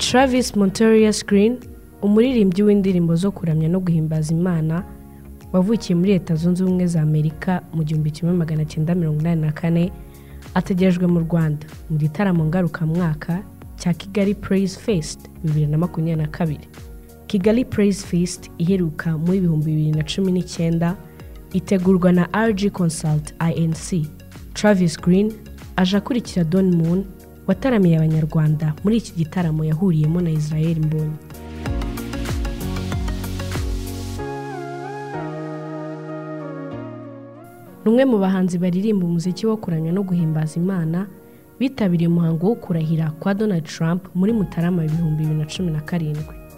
Travis Monterius Green, umuririmbyi w'indirimbo zo kuramya no guhimbaza Imana, wavukiye muri Leta Zunze Ubumwe za Amerika mu 1984, ategerejwe mu Rwanda mu gitaramo ngarukamwaka cya Kigali Praise Fest 2022. Kigali Praise Fest iheruka muri 2019 itegurwa na RG Consult Inc. Travis Green aje akurikira Don Moon wataramiye Abanyarwanda muri iki gitaramo yahuriyemo na Israel Mbonyi. Ni umwe mu bahanzi baririmba umuziki wo kuramya no guhimbaza Imana bitabiriye umuhango wo kurahira kwa Donald Trump muri Mutarama 2017.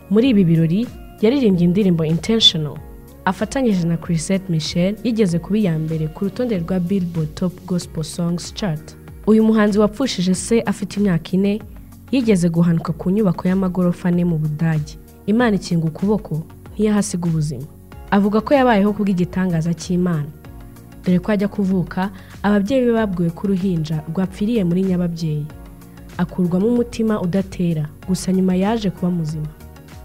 Muri ibi birori yaririmbye indirimbo Intentional afatanyije na Chrisette Michel, yigeze kuba iya mbere ku rutonde rwa Billboard Top Gospel Songs Chart. Uyu muhanzi wapfushije se afite imyaka 4 yigeze guhanuka ku nyubako y'amagorofa 4 mu Budage. Imana ikinga ukuboko ntiyahasiga ubuzima. Avuga ko yabayeho kubw'igitangaza cy'Imana, dore ko ajya kuvuka ababyeyi be babwiwe ko uruhinja rwapfiriye muri nyababyeyi, akurwamo umutima udatera, gusa nyuma yaje kuba muzima.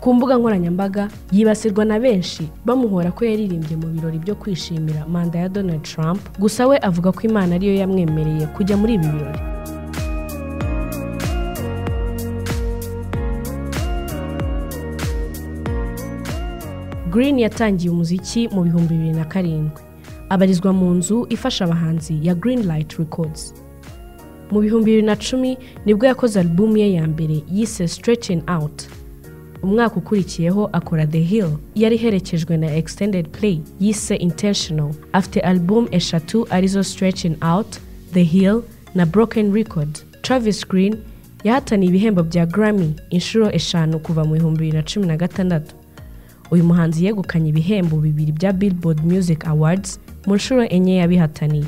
Ku mbuga nkoranyambaga yibasirwa na benshi bamuhora ko yaririmbye mu birori byo kwishimira manda ya Donald Trump, gusa we avuga ko Imana ariyo yamwemereye kujya muri ibi birori. Green yatangiye umuziki mu 2007, abarizwa mu nzu ifasha abahanzi ya Greenlight Records. Mu 2010 nibwo yakoze album ye ya mbere yise Stretching Out. Umwaka ukurikiyeho akora The Hill yari iherekejwe na Extended Play yise Intentional. Afite album 3 arizo Stretching Out, The Hill na Broken Record. Travis Green yahataniye ibihembo bya Grammy inshuro 5 kuva mu 2016. Uyu muhanzi yegukanye ibihembo 2 bya Billboard Music Awards mu nshuro 4 yabihataniye.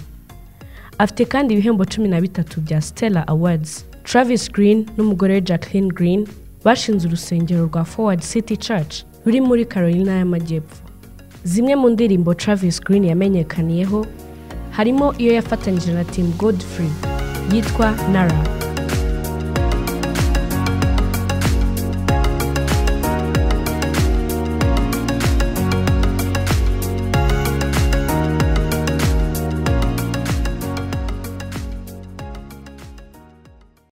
Afite kandi ibihembo 13 bya Stellar Awards. Travis Green n'umugore we Jacqueline Green bashinze urusengero rwa Forward City Church ruri muri Carolina y'Amajyepfo. Zimwe mu ndirimbo Travis Green yamenyekaniyeho harimo iyo yafatanyije na Tim Godfrey yitwa Nara.